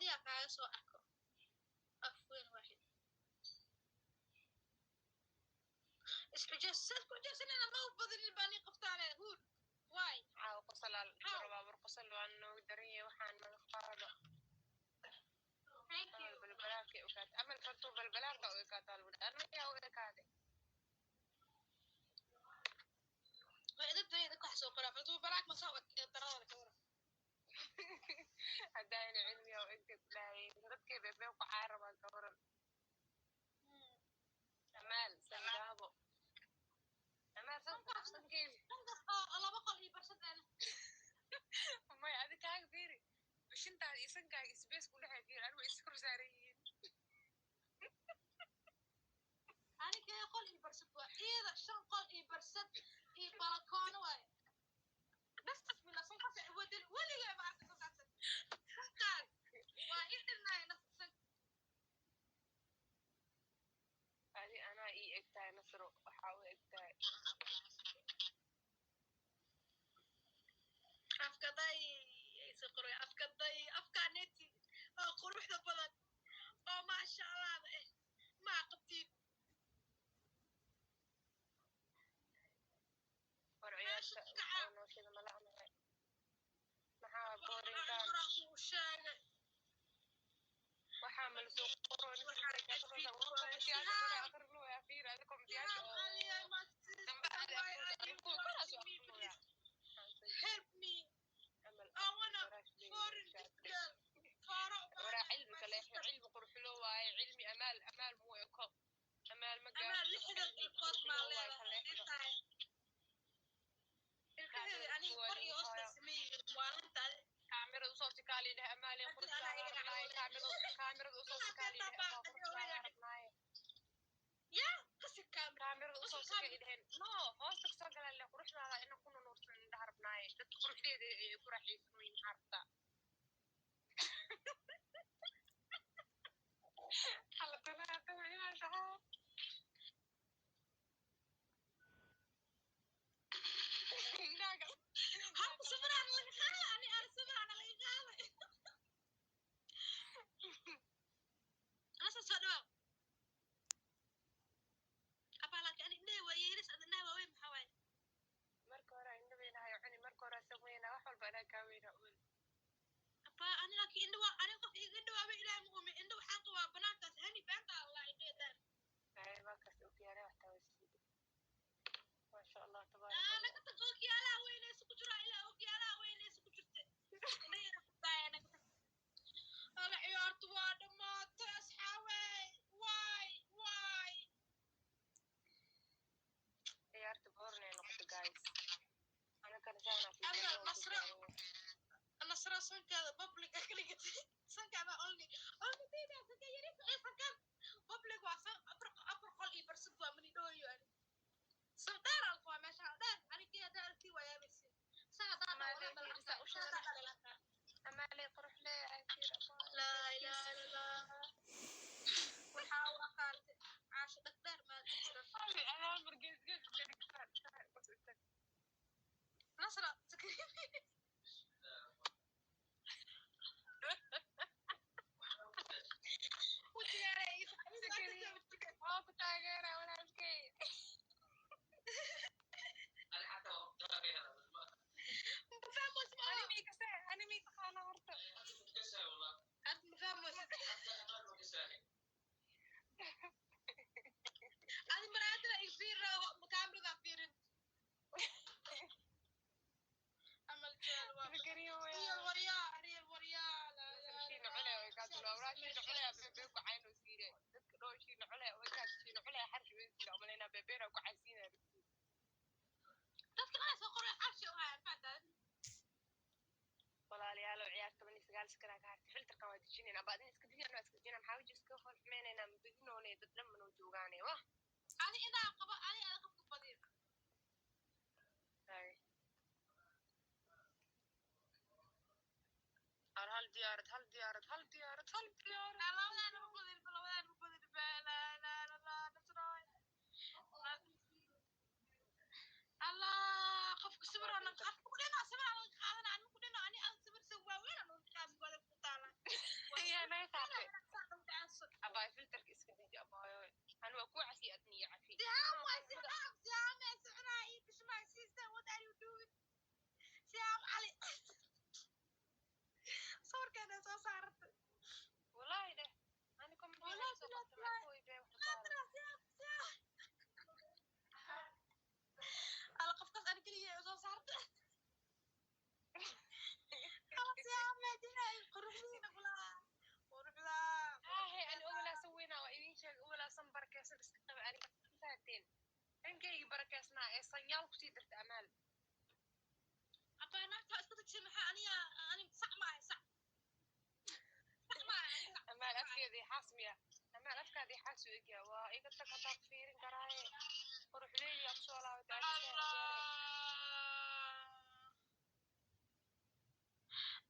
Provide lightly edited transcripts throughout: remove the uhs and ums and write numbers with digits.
Adiga kaaga soo arko af weyn waaxid isxujaysan ku xujaysanina ma u badinin baa nii qabtaane huur waay. Caawa qosol rabaa, war qosol waan noogu daran yahay, waxaan naga qaado. Thank you. Balbalaarka ekaatay amal fartuu, balbalaarka u ekaataa lagu dhaha, anagaa u ekaaday. Waa idin dayda wax soo qoraa fartuu balaak ma soo daradooda ka waran. Haddaayna cilmiga u egtay ku dhahayeen dadkay beebeen ku caarabaa ka waran. Amaal sangaabo amaal sankeedi. Dhankas oo laba qol iyo barsadeena. Maya, adi kaaga fiiri bishintaada iyo sankaaga isbees ku dhexay, fiiri anigu is kor saaran yihiin. Aniga qol iyo barsad waa iyada shan qol iyo barsad iyo balakoono waaye. Bismillah, sankaas wadin weligay ma arkin sankaas. Sankaan waa ii dhinaay nafsan. Adi anaa ii eg tahay, Nasro waxaa u eg tahay. Afkaday aysa qoray, afkaday afkaaneti oo quruxda badan oo maasha allah eh maa qabtiin. War ciyaarta oo nooshada mala amahay, maxaa boorinkaan? Kuu sheegay. Waxaa malasoo qoro. Help me. I wanna foreign this girl. Faro. Waraa cilmi kale, cilmi qurxulo waaye, cilmi amaal amaal muu eko, amaal ma. Amaal 60 ilkood maa leedahay tahay ilkaheeda aniga kor iyo hoos la sameeyey maalinta. Kaamirada usoo sikaali dheh, amaal qurxulo, kaamirada usoo sikaali dheh, rabnaaye. Yaa kasi kaamira? Kaamirada usoo sikay dheheen, no hoosta kasoo galaan le, quruxdaada ina kuna nuursan indhaha rabnaaye, dadka quruxdeeda ay ku raaxaysan weyn, maxaa rabtaa? Habka sawiraan laga qaaday, ani aan sawiraan laga qaaday. Asa soo dhawaaw abaa, laakiin ani indhaha waa yeelis, ad indhaha waaweyn maxaa waaye? Marka hore indha weynahayo cuni, marka hore asan weynaa, wax walba anaa kaa weynaa ul. Abaa ani laakiin indha waa ani qof indha waaweyn Ilaahay ma umi, indha waxaan qabaa banaankaas hani beenta Allah indhaheedaan. Ay waa kaas okiyaale wax taawasiide, maasha Allah tabaarak Allah. Naga tag, ookiyaalaha weynaysa ku jira ilaa ookiyaalaha weynaysa ku jirta. Naga tag. Ala ciyaartu waa dhammaatay asxaabey, waay waay. Ciyaarta boornay noqoto guys, anakana saana. Amal Nasra, Nasra sankaada public ka dhigatay, sankaada only only dayda sanka yaris ee sankaan public waa san afar qol iyo barsad waa mani dhooyo, ani san dheer alka waa meesha dheer, aniga haddaa aragtii waa yaabaysi san haddaa. Amaaley qurux leeyahay fiir. Laa ilaaha illa Allah, waxaa u aqaantay caasho dhagdheer maa jira. Anaa margees gees ka dhigtaan. Nasra. Waa ku taageera walaalkey. Ani mii taqaana horta? Ad ma fahmaysid. Adi maraadina i fiirra, kaamirada fiirin. Amal jeel waa Zakariya. Real waryaa, real waryaa. Shiina culey way kaa tulaa, shiina culey beebee ku cayn oo siire dadka dhoo, shiina culey way kaa, shiina culey xarshi way siire umalaynaa, beebeena ku caysiinaya. Dadka dhan soo qoray xabsi u haya facda. Walaalayaalo, ciyaar 19 sakanaa ka hartay, filterkan waa dejinayna, ba adin iska dejin, anaa iska dejina, maxaa waji iska fool xumaynaynaa, mabadinoone dad dhan manoo joogaane wah. Adi inaa qaba, adi ada qofka badiyo. Hay. Hal hal diyaarad, hal diyaarad, hal diyaarad, hal diyaarad. Labadaan ma badin, labadaan ma badin ba la la la la nasroy. Allah, qofka sawir aan qofka ku dhina, sawir aan laga qaadana, ani ku dhina, ani aan sawir soo waaweyn aan laga qaadin wala ku taala. Fahanteen dhankaygi barakeysnaa ee sanyaal kusii darta Amaal. Abaa naagta isku dajisay maxaa aniga ani sac ma ahay sac sac ma ahay sac. Amaal afkeedii xaas miya? Amaal afkaadii xaas u egyaa waa iga tag haddaad fiirin karaaye quruxleeyaa kusoo laabatay.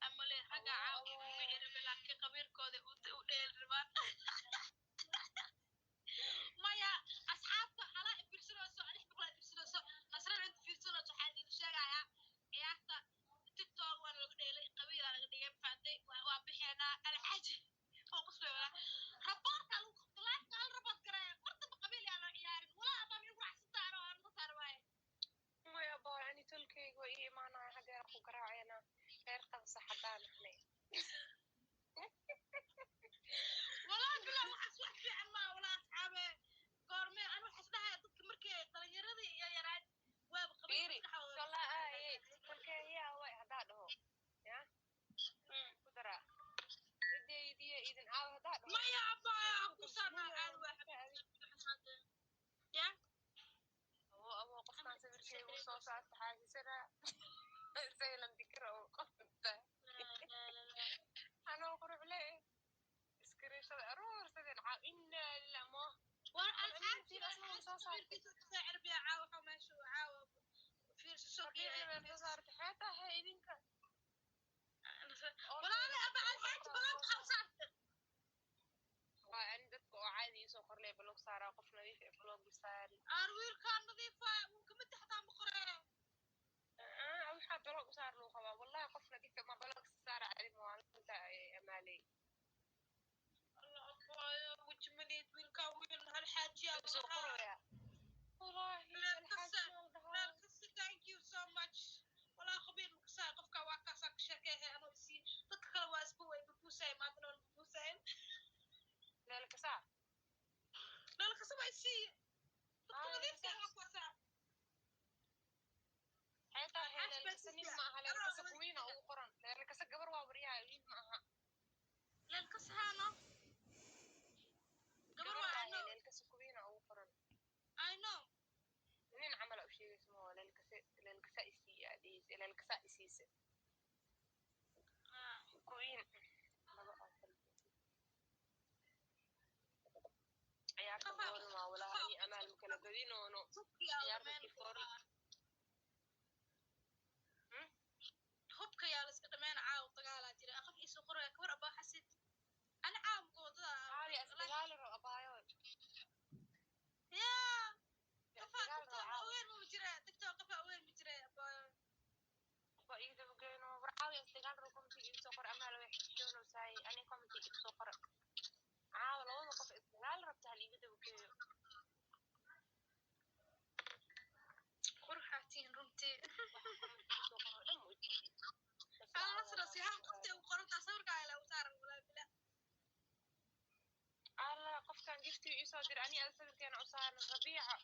Amale ragga caawa kuma cirabe laakiin qabiilkooda u dheel rabaan. Maya asxaabta halaa fiirsanayso 600 aa fiirsanayso Nasrana inta fiirsanayso waxaa idin sheegayaa ciyaarta TikTok waa laga dheelay qabiilaa laga dhigay faantay waa bixeenaa Alxaaji oo qoslay walaa raboorka lagu qabto laafka hal rabood gareeya mar dambe qabiil yaa loo ciyaarin walaa abaa migu racsantaa anoo aan saar waaye. Maya boy ani tolkayga waa ii imaanaya hadeera ku garaacayna reer Qansa haddaan ahnay. Walaa bilaa waxaas wax fiican maa walaa asxaabe goormee an waxaas dhahaya dadka markay dhalinyaradii iyo yaraan waaba qabiil Fiiri maskaxdooda. Tolaa aaye tolkeeyaa way haddaa dhaho ya ku daraa cidaydiya idin aaw haddaa dhaho. Maya abaa ku saarnaa caadi waa xabiibti ya. Abo abo qofkaan sawirkeyga usoo saarta xaasisana saylan dikra oo qofta anoo quruxle iskariishada aroorsadeen caaw inaa lilah mo. War Alxaaji alxaaji soo saartay. sawirkiisa kasoo cirbiya caawa waxaa meesha caawa fiirso soo Rabiicna meel soo saartay xeetaa hee idinka. Walaali aba Alxaaji balan maxaa u saartay? Waa ani dadka oo caadi iisoo korley block saaraa qof nadiif ee block saari. Aan wiilkaa nadiif waay wuu kamid taxtaa ma qoree. Waxaa block u saar lagu qabaa wallahi qof nadiif ma block saara adi maalinta Amaaley. Allah abaayo weji maliid wiilkaa wiil Alxaajiya. Soo qoraya wallahi. Meel Alxaaji kasta- maa la dhahaa. Meel kasta thank you so much walaa qabiil makasaa qofka waa kaasaa ka sheekeehay anoo isii dadka kale waa isku way babuusay maantana waan babuusayn. Meel kasaa. Meel kasta waa isii dadka Ah, nadiifka waa kuwasaa. Xeetaa hee Alxaaji leelkasa nin baa ma aha leelkasa Anoo kuwiina ugu qoran leelkasa gabar waa waryaha wiil ma aha. Meel kasta haano gabar waa I waaye know. Leelkasa kuwiina ugu qoran. I know. Nin camal aa u sheegaysa ma waa leelkase leelkasa isii aa dhihaysa leelkasa isiisa. Ah. Queen laba afar ciyaarta goorin waa walahi ani Amaal ma kala badinoono. Hubka yaa la Ciyaarta dhameen. before. Hmm? Hubka yaa la iska dhameen caawa dagaalaa jira qof iisoo qoraya kabar abaa xasid ani caawmka wadada. Caali asdagaali rabo abaayo. Yaa qofaa Asdagaali rabo TikTok caawa. Aween ma jira TikTok qofaa aween ma jira abaayo. Waa iga dabageyno war caawi asdagaal rabo commentiga igu soo qor Amaal way xishoonaysaay ani commentiga igu soo qor caawa labada qof isdagaal rabta hal iga dabageeyo. Quruxaatiin runtii. Waxa commentiga igu soo qoro dhan ma ujeedi. Ana Nasra sihaan qoftay u qorantaa sawirkaa ilaa u saaran walaa bilaa. Alla qofkan giftiga iisoo diray ani ada sawirkeena u saaran Rabiica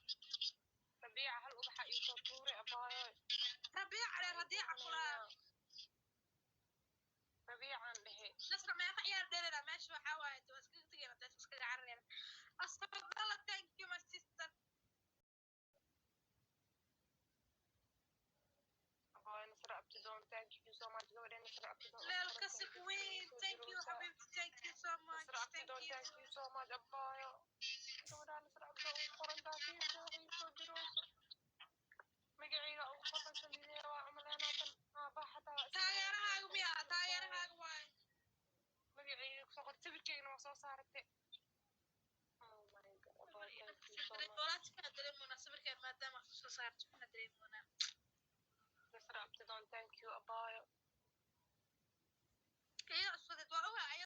Rabiica hal ubaxa iisoo tuuray abaayo. Rabiica le radiica kulaa. Rabiican dhehe. Nasra meeqa ciyaar dheelena meesha waxaa waaye waa iskaga tegayna dees iskaga cararayna astagfirullah thank you my sister. Abaayo Nasra Abtidoon thank you so much gabadhe Nasra Abtidoon. Leelkasi queen thank you habibti thank you so much. Nasra Thank Abtidoon you. Thank you so much abaayo gabadhaa Nasra Abtidoon ugu qorantaa fiirso waxay iisoo dirayso magacayga ugu qoran samidee waa umaleynaa tan aabaa xataa waa iska Taageerahaaga miya taageerahaaga waaye. Magacayga kusoo qor sawirkeygana waa soo saarate. Oh my God abaayo thank you so much. Walaaskaa dareemoonaa sawirkaan maadaama soo saarto waxna dareemoonaa. Nasra Abtidoon thank